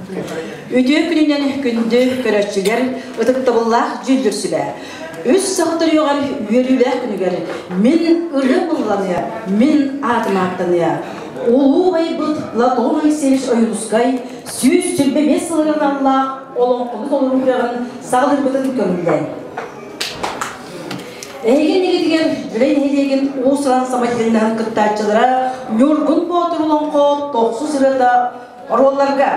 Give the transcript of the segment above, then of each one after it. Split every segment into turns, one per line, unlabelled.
Үтүө күнүнэн күндү көрөөччүлэр, ытыктабыллаах дьүүллүүр сүбэ. Үс сыл төрүөҕэр үөрүүлээх күнүгэр мин ырыа ылланыа, мин аатым ааттаныа. Улуу убайбыт Платон Алексеевич Ойуунускай 125 сылыгар аналлаах олоҥхону толоруу күрэҕин саҕалыырбытын көҥүллээн. Эһиги иннигитигэр Дьүлэй нэһилиэгин уус-уран самодеятельноһын кыттааччылара Ньургун Боотур олоҥхо тохсус ырыата оруолларга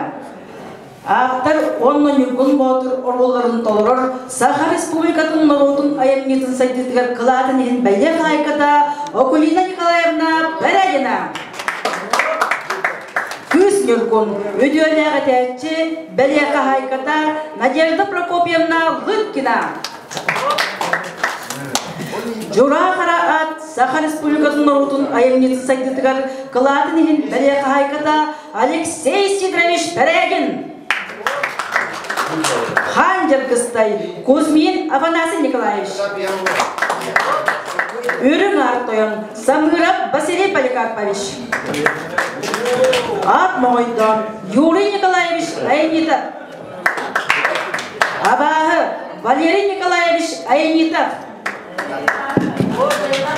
Ааптар уонна Ньургун Боотур оруолларын толорор Саха Республикатын норуотун айымньытын сайдыытыгар кылаатын иһин бэлиэ хаһаайката Акулина Николаевна Бэрэгина. Кыыс Ньургун үтүөлээх этээччи, бэлиэ хаһаайката Надежда Прокопьевна Лыткина. Дьураа Хара ат Саха Республикатын норуотун айымньытын сайдыытыгар кылаатын иһин бэлиэ хаһаайката Алексей Сидорович Бэрэгин. Хаан Дьаргыстай Кузьмин Афанасий Николаевич. Үрүҥ Аар Тойон Самыров Василий Поликарпович. Ат Моҥойдоон Юрий Николаевич Аянитов. Абааһы Валерий Николаевич Аянитов.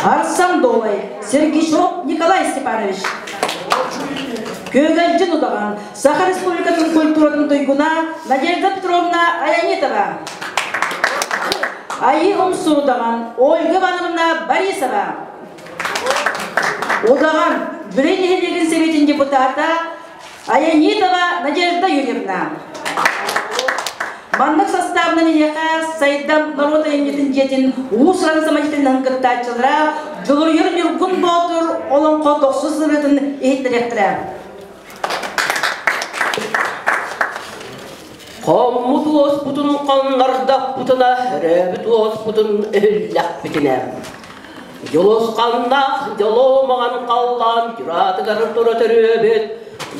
Арсан Долай Сергичев Николай Степанович. Күөгэлдьин Удаҕан Саха Республикатын культуратын туйгуна Надежда Петровна Аянитова. Айыы Умсу Удаҕан Ольга Ивановна Борисова. Удаҕан Бүлүү нэһилиэгин сэбиэтин депутата Аянитова Надежда Юрьевна. Маннык састаабынан эһиэхэ Сайдам норуот айымньытын дьиэтин уус-уран самодеятельноһын кыттааччылара Дьулуруйар Ньургун Боотур олоҥхо тохсус ырыатын иһиттэриэхтэрэ.
Хоммут уоспутун хоннордохпутуна, өрөөбүт уоспутун өһүллэхпитинэ, Дьулусханнаах дьолуомаҕан халлаан дьураатыгар тура төрүөбүт,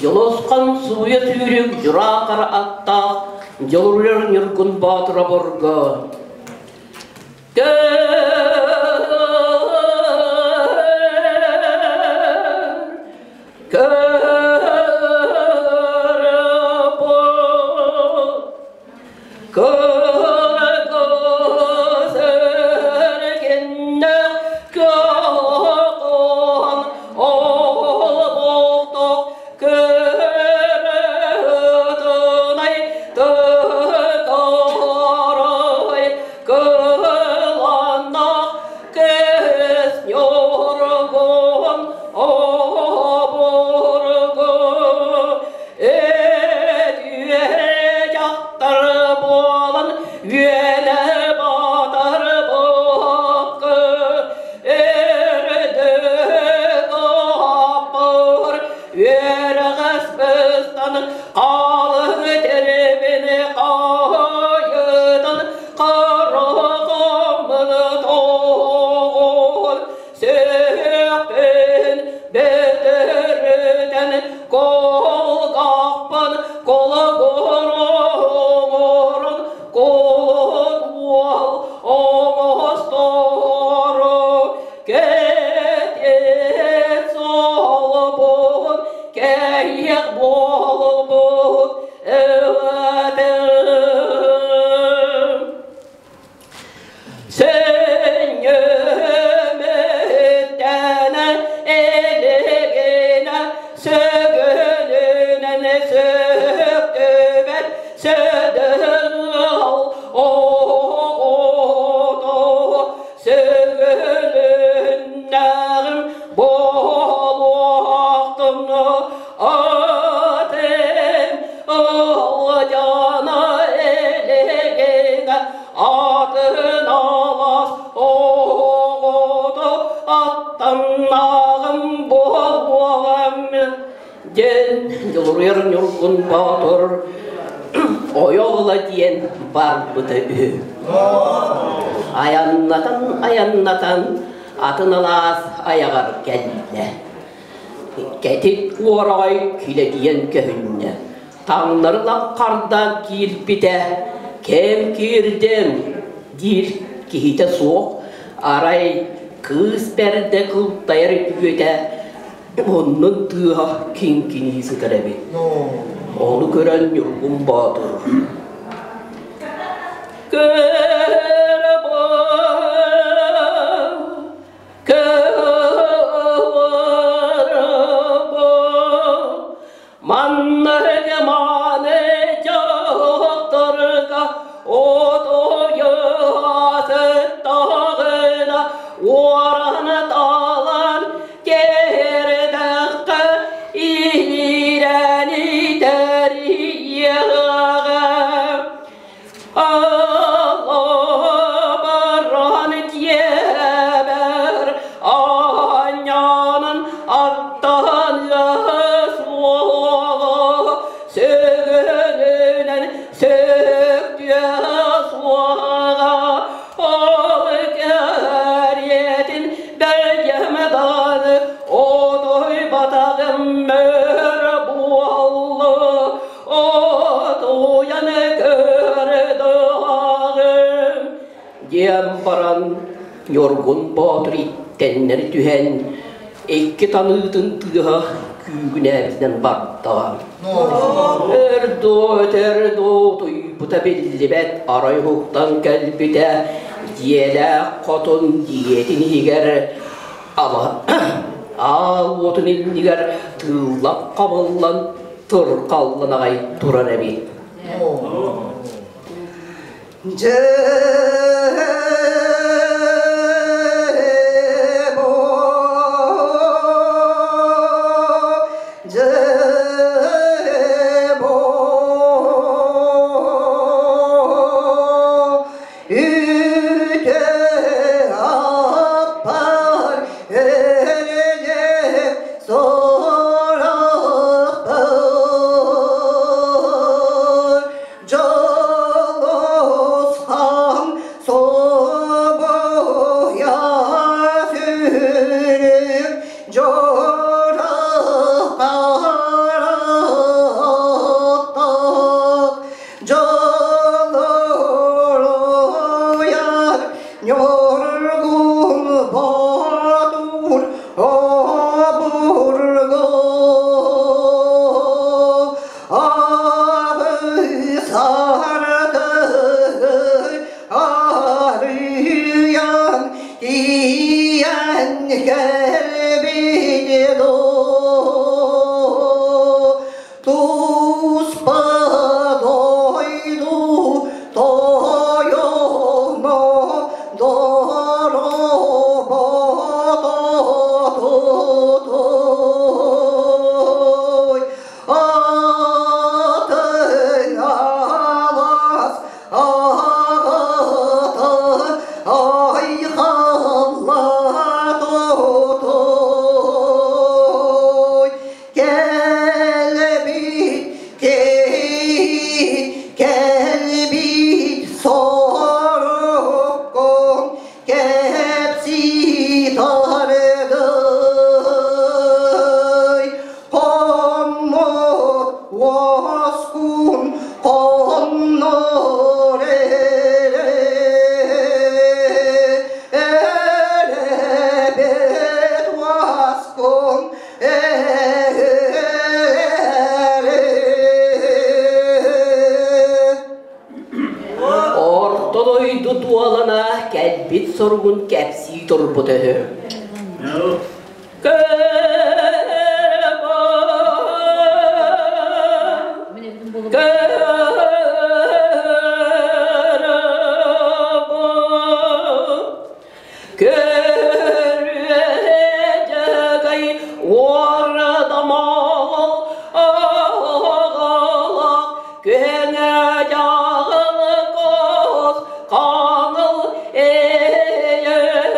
Дьулусхан сууйа сүүрүк дьураа хара аттаах Дьулуруйар Ньургун Боотур обургу. Диэн Дьулуруйар Ньургун Боотур ойоҕула диэн барбыта үһү. Айаннатан айаннатан атын алаас айаҕар кэллэ. Кэтит уораҕай килэдийэн көһүннэ. Таҥнары лаҥхардаан киирбитэ, кэм киирдим диир киһитэ суох, арай кыыс бэрдэ кылтайар үтүөтэ муннун тыаһа киҥкинии сытар эбит. Ону көрөн Ньургун Боотур Көрө Манна мааны дьахтарга отуйа сыттаҕына уоран талан кэрдэххэ иирэн итэрийиэҕэ. Аллабаран дьиэбэр аанньанан аттаныа суоҕа, сүгүнүнэн сүктүө суоҕа, ол кэриэтин бэйэм даҕаны отуйбатаҕым мөр буолла. Отуйан көрдөҕүм диэн баран Ньургун Боотур иттэннэри түһэн икки таныытын тыаһа күүгүнээбитинэн барда. Өр дуу, өтөр дуу утуйбута биллибэт, арай уһуктан кэлбитэ дьиэлээх хотун дьиэтин иһигэр аал уотун иннигэр тыыллан-хабыллан турхаллан аҕай турар эбит.
Дьэ Yorgun Batur Aburgo Ağ sardı Arıyan diyen gelbidi Туспа дойду тойоно доробототой атын алас ағаты айқаллатотой Кэлбит кей кэлбит соруккун кэпсии тардый Хоммут уоскун хоннор эрэ уоскун
Орто дойду туолана кэлбит соругун кэпсии турбут үһү. Көрүөдөгөй уордамол оҕолох күһэҥэ дьаҕылкос хаҥыл эйэлэх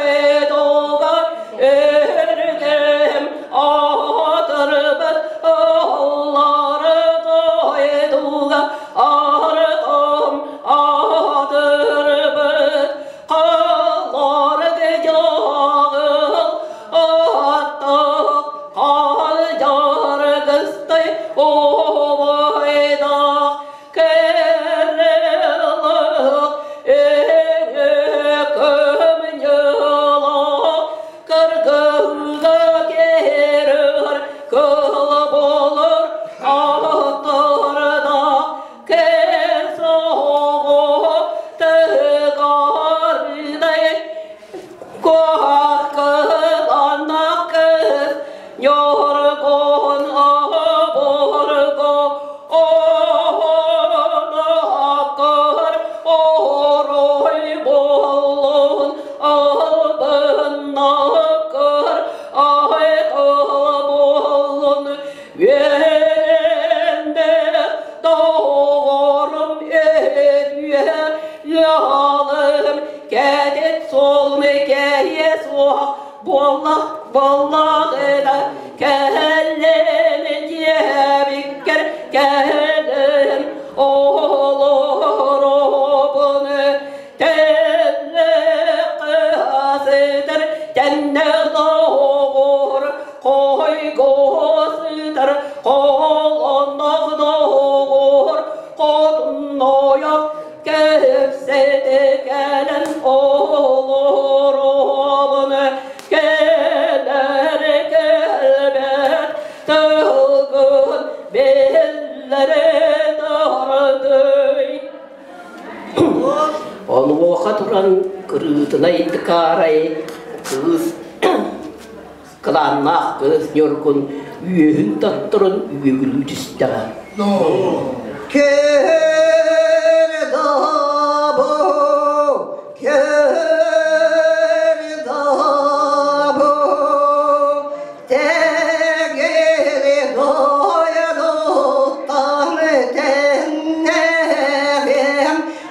үөдойдуга өргөм Ньургун обургу оонокор оруй буоллун албыннакыр айкыл буоллун үөрэннэ доҕорум өтүө ялым кэтит суолум кэйэ суох буоллах буоллаҕына кэллим диэбиккэр кэллим олоробун тэллэх сытар тэннэх доҕор хойго сытар холоннох доҕор хотуннойох кэпсэтэ кэлэн олоробун кэлэр кэлбэт тылгын биллэрэ тардый. Онуоха туран кырыытынай тыкаарай кыыс кылааннаах кыыс Ньургун үөһүн таттаран үөгүлүү түстэҕэ.
Кердабо, кердабо, тегери doydutan tennerim,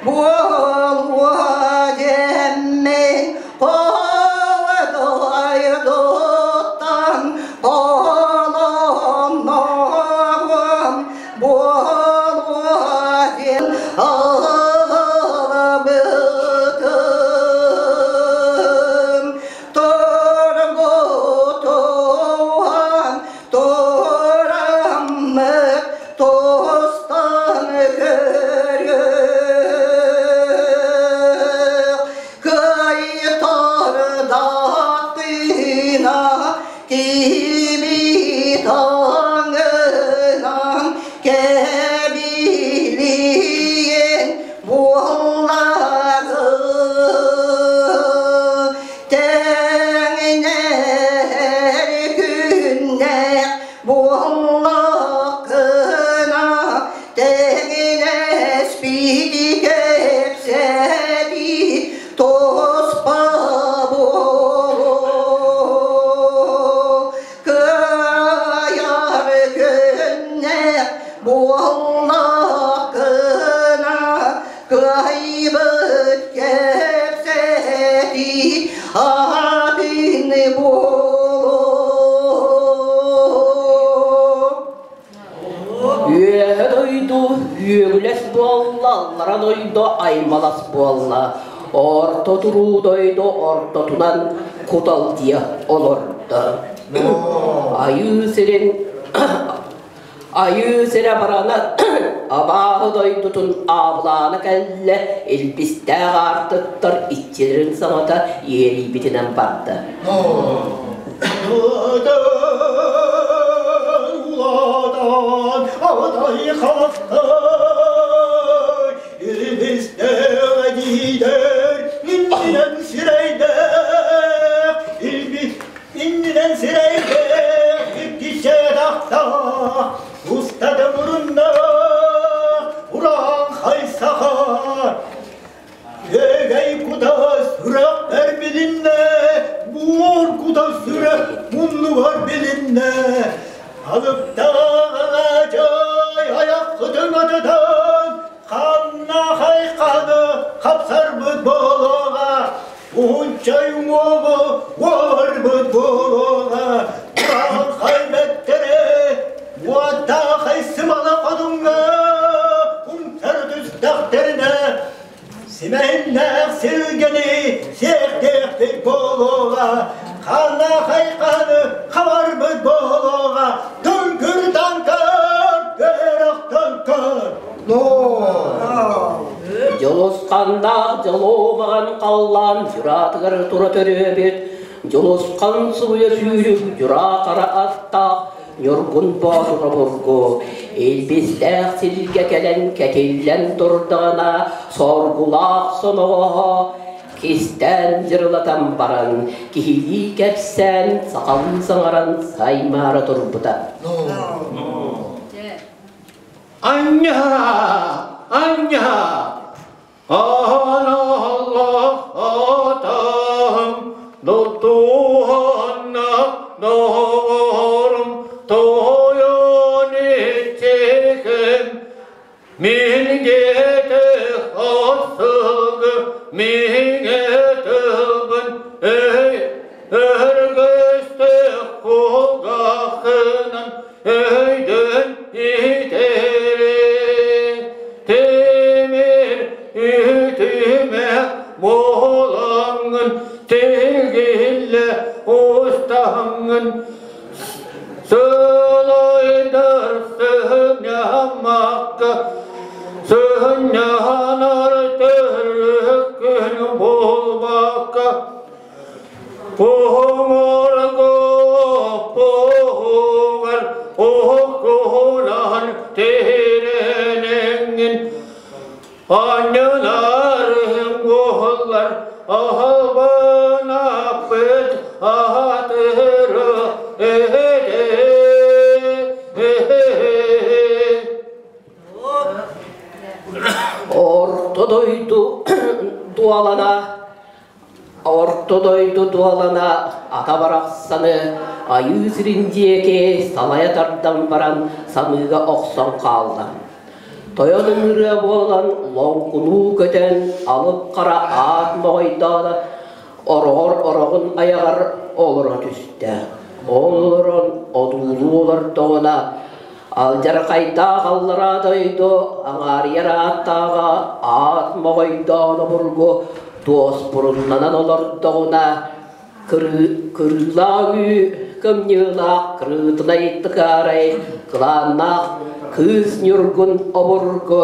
buolua gemmin doydutan olonnorum, buolua ağladım. Torgutuhan toramık tostan görük. Kaytardakına kimi tanınan kebiliğin bullağı тэҥнэр күннээх буоллаххына тэҥнэспит кэпсэтии туспа буолуо кыайар күннээх буоллаххына кыайбыт кэпсэтии атын буолуо.
Үөһэ дойду үөгүлэс буолла, аллара дойду аймалас буолла. Орто туруу дойду ортотунан куталдьыйа олордо. Айыы сирин Айыы сирэ барана абааһы дойдутун аабылаана кэллэ, илбистээх аартыктар иччилэрин саҥата иэрийбитинэн барда.
Улаатан, атай халахтай, илбистээх эдиидэр, иннинэн сирэйдээх, илбис иннинэн сирэйдээх, иккичэ тахтаах, устата муруннаах, урааҥхай саха, Кэгэй кута сүрэхпэр билиннэ, буор кута сүрэх муннугар билиннэ. Алыптаах чай айаххытын атытан, ханна хайханы хапсарбыт буолуоҕа, уһунчай уҥуоҕу уоларбыт буолуоҕа, урааҥхай бэттэрэ, уоттаахай сымала хотуҥҥа умсар түстэхтэринэ, Симэһиннээх силгэни сиэхтээхтик буолуоҕа, ханна-хайханы хабарбыт буолуоҕа, түҥкүр таҥкар, үөрэх таҥкар.
Дьулусханнаах дьолуобаҕан халлаан дьураатыгар тура төрөөбүт, Дьулусхан субуйа сүүрүк дьураа хара аттаах Ньургун Боотур обургу илбистээх силгэ кэлэн кэтиллэн турдаҕына, соргулаах соноҕоһо Кистээн дьырылатан баран, киһилии кэпсээн, сахалыы саҥаран саймаара турбута.
Анньа! Анньа! Аан-аллах-атаһым, Дултуһанна доҕорум, Тойон иччиһим, Мин диэки хос-сылгы, Миҥэ тылбын Өргөстөх кулгааххынан Өйдөн иһитэри Тимир үтүмэх буолаҥҥын Тилгиллэ устаҥҥын Сылайдар сыһынньаммакка Сыһынньанар төрүккүн булбакка Куһуҥургу куһугар уһуккуһунан тиһирэнэҥҥин Анньыларым уһуллар аһылбынаппыт аһатыры
Орто дойду дуолана Орто дойду дуолана ата барахсаны айыы сирин диэки салайа тардан баран самыыга охсон хаалла. Тойон ыҥырыа буолан лоҥкунуу көтөн алып хара аат моҕойдооно ороҕор ороҕун айаҕар олоро түстэ. Ол олорон одуулуу олордоҕуна алдьархайдаах аллараа дойду аҥаарыйар ааттааҕа аат моҕойдоон обургу туоспуруннанан олордоҕуна кырыылаах үү кымньыылаах кырыытынай тыкаарай кылааннаах кыыс Ньургун обургу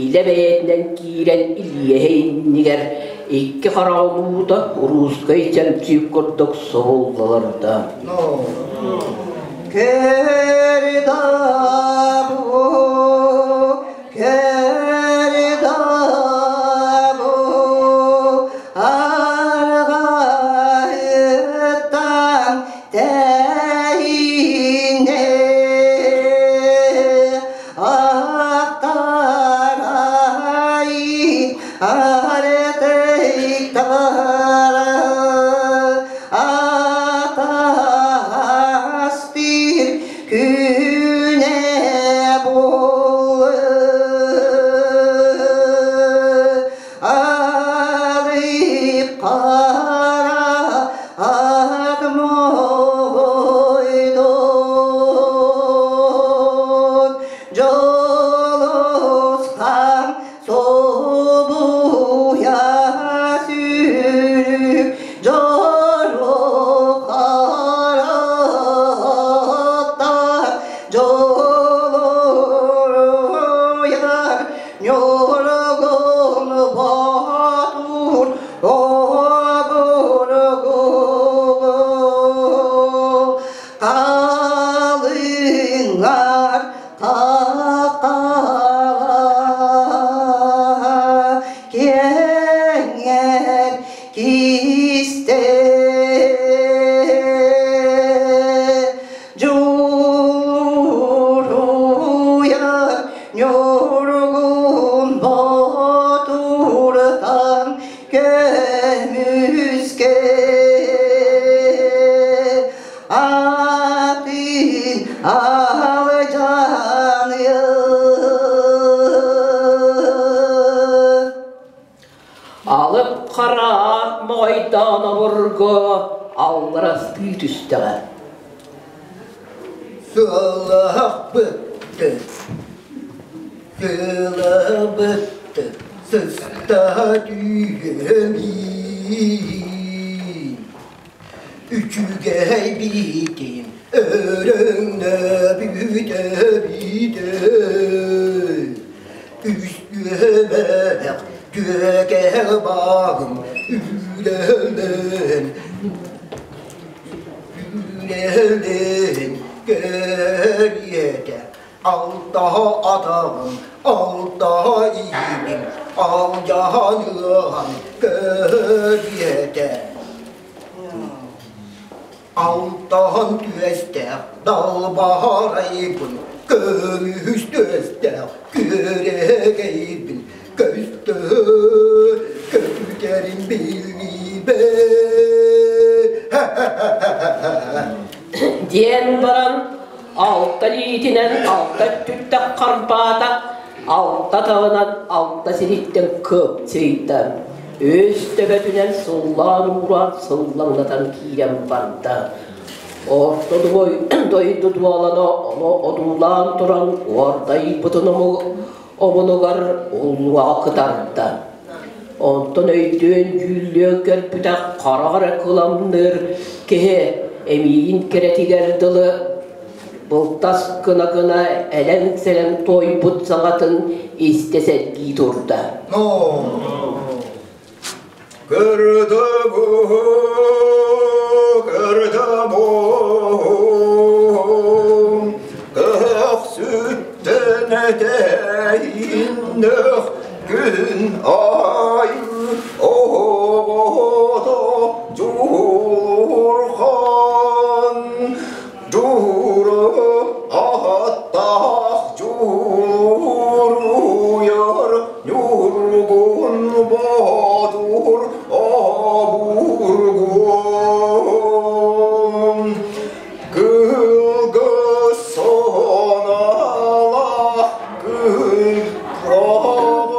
илэ бэйэтинэн киирэн Илиэһэ иннигэр икки хараҕын уута уруускай чөмчүүк курдук субуллаларда.
Кердабу, кердабу, арҕаһыттан тэйиҥэ, аттарай артыктара атастыр күнэ буолар Алып қара ат мойдон Жолусқан собуя сүүрүк Жору қараттар жолуяр Ньургун Боотур обургу Қалыңар қақала кеңер кисте Журуяр Ньургун Боотуртан көмүскэ атын алжаныйын.
Алып хараат моҕойдоон обургу алларастыы түстэҕэ.
Сылаах бытты, сыла бытты, сыста түһэмин. Үчүгэй биитин өрөҥнө бүтэ-бүтэ. Үстүөмэх түөкэ бааҕым үлэлэн үлэлэн кэриэтэ. Алта атаҕым, алта иибим, алдьаныаҕын көрүөтэ. Алтан түөстээх далбарайбын, көмүс түөстээх күөрэгэйбин, көстөр көтүтэрин билбэт.
Диэн баран алта илиитинэн алта өттүттэн харбаата, алта таҕынан алта сириттэн кыапчыйда. Үс төбөтүнэн сыллаан уураан сыллаҥнатан киирэн барда. Орто дойду дуолана ону одуулаан туран уордайбытын омунугар уллуҥаҕа кытарда. Онтон өйдүөн-дьүүллүөн көрбүтэх хараҕар кыламныыр киһи эмиийин кэрэтигэр дылы былтас гына-гына элэҥ-сэлэҥ туойбут саҥатын истэ сэргии турда.
Көрдө бу, көрдө бу, көхсүттэн этэйиннэх күн айы оҕото Дьулурхан, Дьуру ааттаах дьулуруйар Ньургун Боотур обургун. Кылгас соналаах күн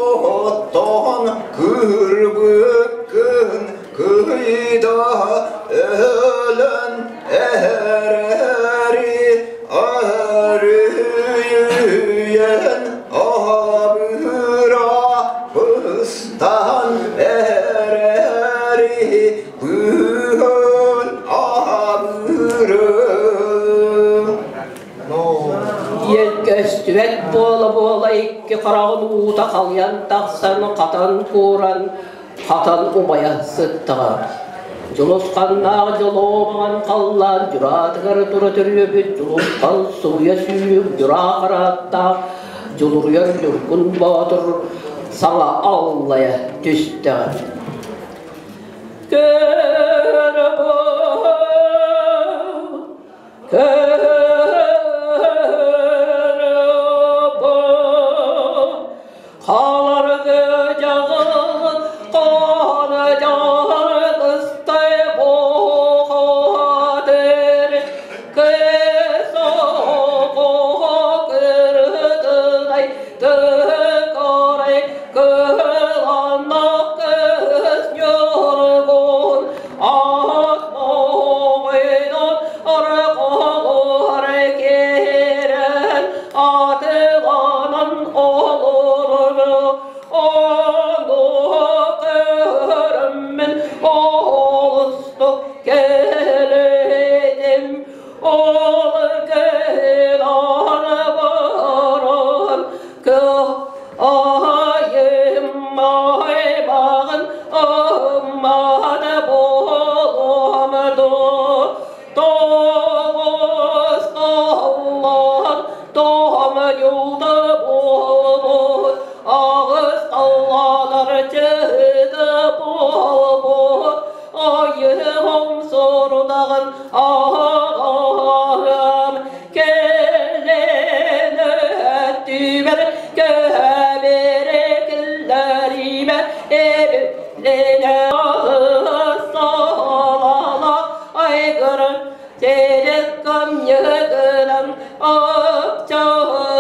оҕоттон кырбыккын кыйда өлөн эрэри арыйыйан абыра быстан эрэри быһын абырым.
Диэн көстүбэт буола-буола икки хараҕын уута халыйан тахсан хатан кууран хатан умайа сыттаҕа. Дьулусханнаах дьолуомаҕан халлаан дьураатыгар тура төрүөбүт Дьулусхан сууйа сүүрүк дьураа харааттаах Дьулуруйар Ньургун Боотур саҥа аллайа түстэҕэ. Көрө Халаргы дьаҕыл хоно дьаргыстай буохатыр кысоҕо кырытынай тыкарай кыланах кыс ньургун ат моҕойдон арҕаҕар киирэн атыланан олорор ону көрөммүн олустук кэлэдим ол кэлэн баран айым аймаҕын ыммаан буолуом дуу тоҕус аллаан тоҕом юлда буолбут аҕыс аллаанар чыһыта буолбут айыһым сорудаҕын аҕаһым кэлэн өттүбэр көһөбүрэ киллэриимэ эбилинэ салала айгырын Телеком апчарай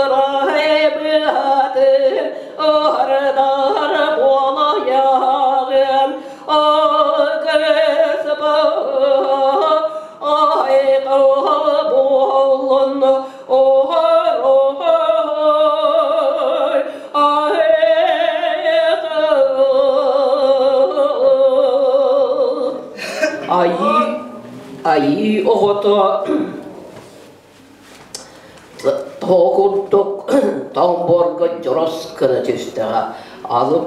быһатын ардар буолайаҕын агыс айқал буолун оһор Айыы Айыы оҕото тоҕо курдук тоҥ буорга дьорос гына түстэҕэ, алып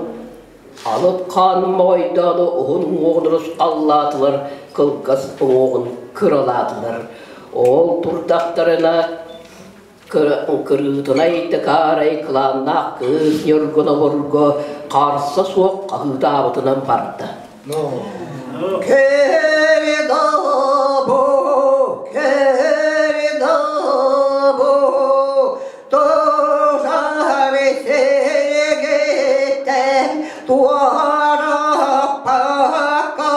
алып хаан моойдоону уһун уҥуоҕун урусхаллаатылар, кылгас уҥуоҕун кыралаатылар. Ол турдахтарына. Кырыытынай тыкаарай кылааннаах кыыс Ньургун обургу харса суох хаһыытаабытынан барда.
Кэрдабо, кэрдабо, тожары сергеттен туараппакка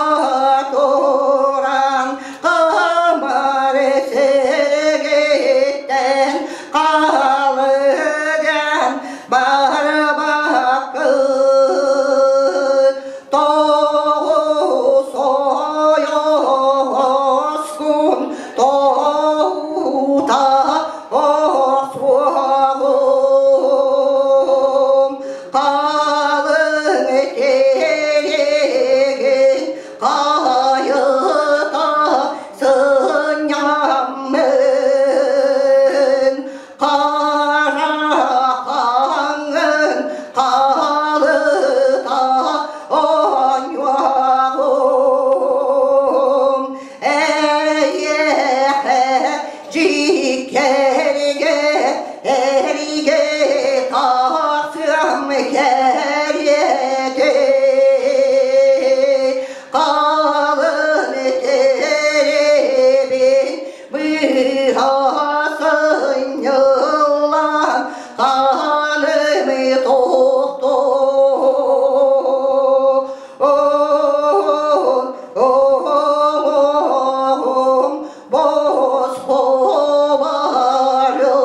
туран камары сергеттен қалыган барбакы тоғыз ойоскун тоута осуағым қалың тереген қайыта сынямын қарақаңын қалыта оңуағым әйехе жикерге эрге тақсым керете қалын теребин быһасынньыллан ханым тохтон оң босқо бары.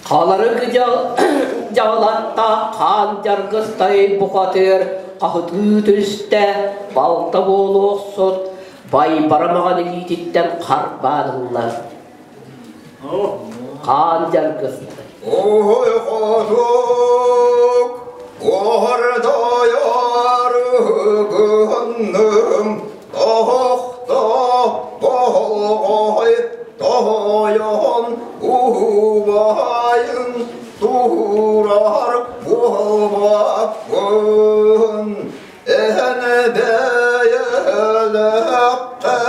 Халары дьаалатта хаан дьаргыстай бухатыр хаһытыы түстэ, балта буолуохсут байбарамаҕан илиититтэн харбааныллар. Хаан дьаргыстай.
Ой хотук, ордайарыгынным, тохто болғой тойон убайын турар болбаппын. Эн бэйэлэххэ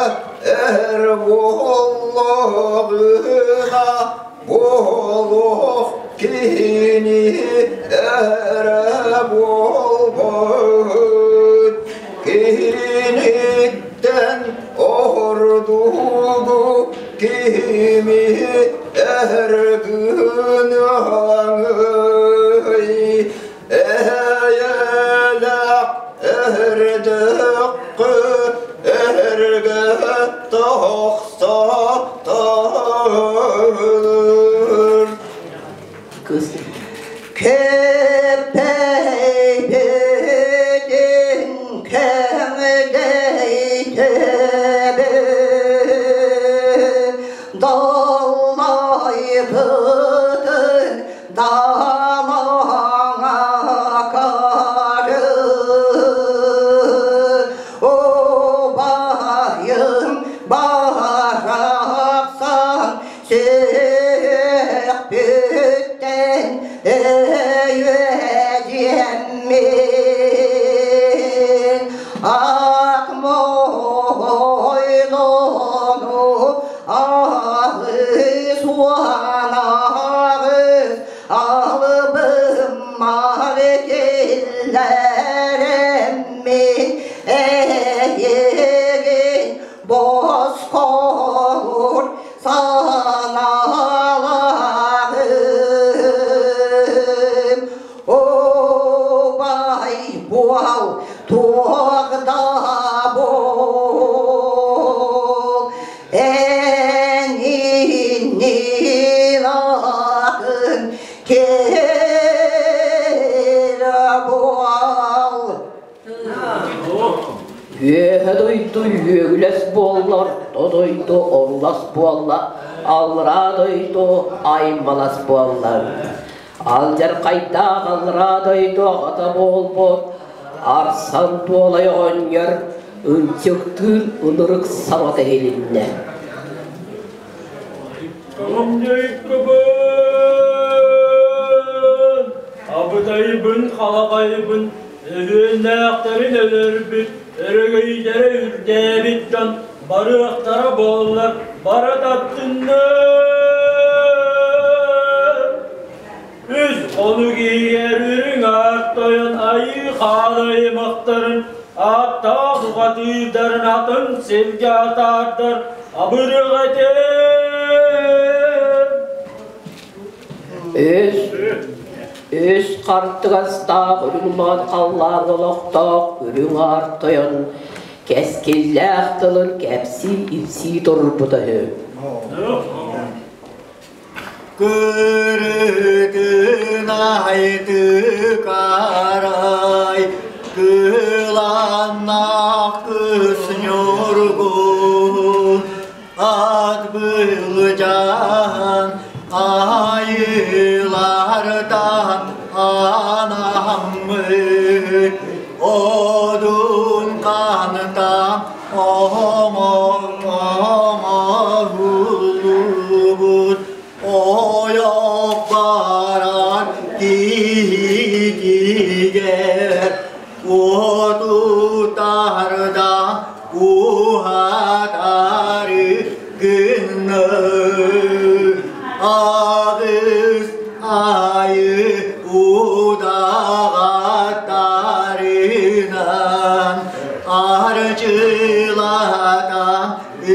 эр буоллаҕына буолуох кини эрэ буолбут. Киниттэн ордугу кими эргин аҥый эйэлэх эрдэххэ эргэ тохсотор.
Кыыс
Кеппейбитин кеңдейтебе даллайбытын далаңа кары обайым барақсан сеқпүттен өйөдеммен ақ мойдону ағыз уанағыз алыбым келлеріммен әйеген босқолур саналағым обай буал туғда бол әнинин атын кер буал.
Үөһэ дойду үөгүлэс буоллар, дойду орулас буолла, аллараа дойду аймалас буоллар. Алдьархайдаах аллараа дойду аҕата буолбут, арсан туолай оҕонньор ынчыктыыр ынырык саҥата иһилиннэ.
Кымньыйкыбын, абытайбын, халахайбын, өлүөннээхтэрин өлөрбүт, өрөгөйдөрө үрдээбит дьон Барыахтара буоллар, бара таттыннар. Үс хонук иһигэр үрүҥ аар тойон айыы хаан аймахтарын ааттаах ухатыырдарын атын сиргэ атаардар абырык этим.
Үс, үс хартыгастаах үрүҥ маҥан халлаан олохтоох үрүҥ аар тойон кэскиллээх тылын кэпсии-ипсии турбута үһү.
Көрүтүн айтык арай, кыланнах кыс ньургун, ат былдьаан айылартан анаммыт, одун хантан оҥоһуллубут ойох барар киһитигэр уотутарда уһатары гынны аҕыс айы удаҕаттарынан арчылатан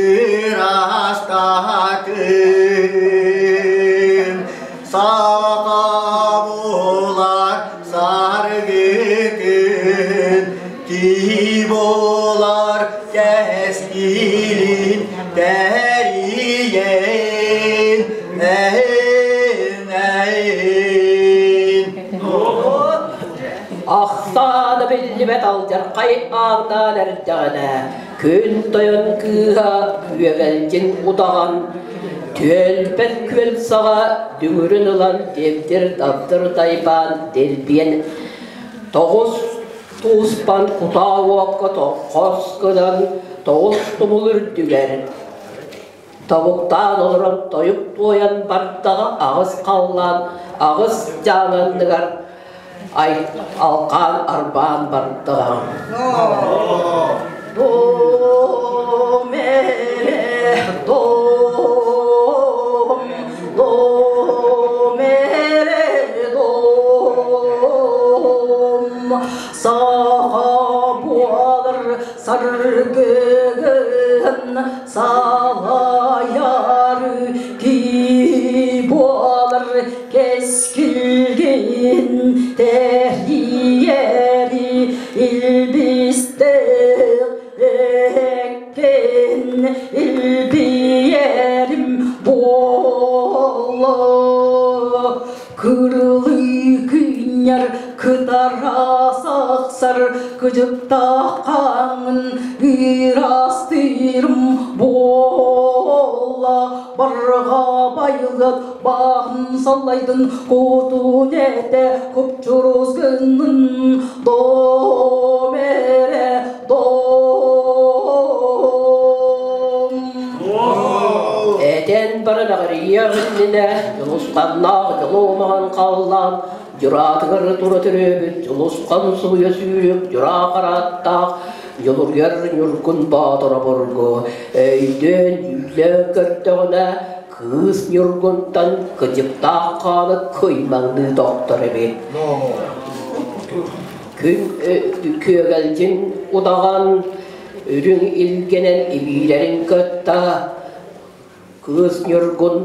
ырастатын саха буолар саргытын киһи буолар кэскилин тэрийэн эйин эйин
Ахсаана биллибэт алдьархай ааҥнаан эрдэҕинэ, күн тойон кыыһа Үөгэлдьин утаҕан, түөлбэт күөл саҕа дүҥүрүн ылан дибдир-дабдыр дайбаан дэлбиэн тоҕус тууспан кутаа уокка тоххос гынан тоҕус тумул үрдүгэр Тобуктаан олорон тойук туойан бардаҕа аҕыс халлаан аҕыс дьаананныгар алҕаан арбаан бардаҕа.
Дом эрэ дом, дом эрэ дом, саха буолар саргыгын салайар ки буолар кэскилгин тэрийэри илбистээх эккен илбийэрим буолла Кырылыы кыынньар кытара сахсар кыдьыктаах хаҥын ыраастыырым буолла барҕа байылыат бааһын саллайдын кутун этэ купчурус гыннын дом эрэ дом.
Этэн баран аҕырыйыах иннинэ Дьулусханнаах дьолуомаҕын халлаан дьураатыгар тура төрөөбүт Дьулусхан субуйа сүүрүк дьураа харааттаах Дьулуруйар Ньургун Боотур обургу өйдөөн дьүүллээн көрдөҕүнэ кыыс Ньургунтан кыдьыктаах хаана кыймаҥныы тохтор эбит. Күн күөгэлдьин удаҕан үрүҥ илгэнэн илиилэрин кытта кыыс Ньургун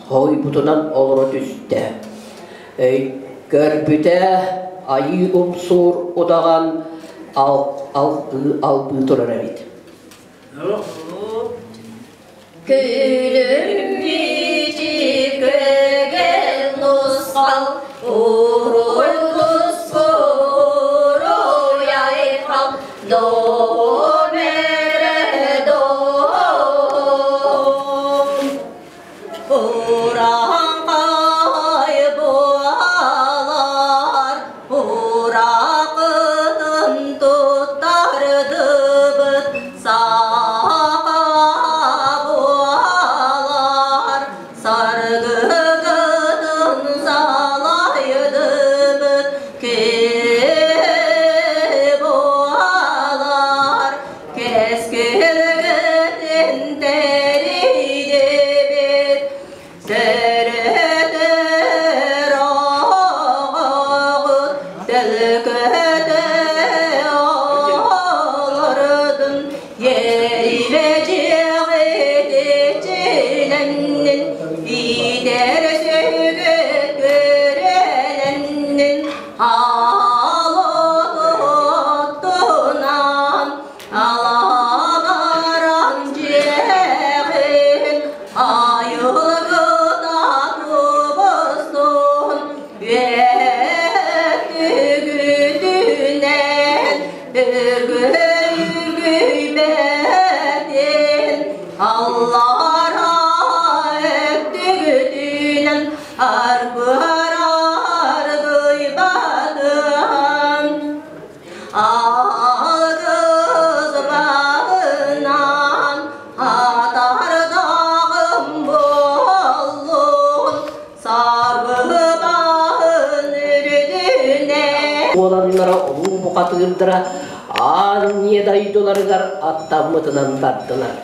хойбутунан олоро түстэ. Көрбүтэ айыы умсуур удаҕан албыы турар эбит.
Күлүм мичик көгел нусхал, уруй кускуруй айхал, дом эрэ дом. Урааҥхай буолар, ураакытын туттардыбыт, саха буолар. Аллара өттүгүтүнэн арбыар аргыйбатын Алгыс баһынан атардаҕым буоллун Саргы баһын үрдүнэн
Уоланнара улуу бухатыырдара аан ийэ дойдуларыгар аттаммытынан бардылар.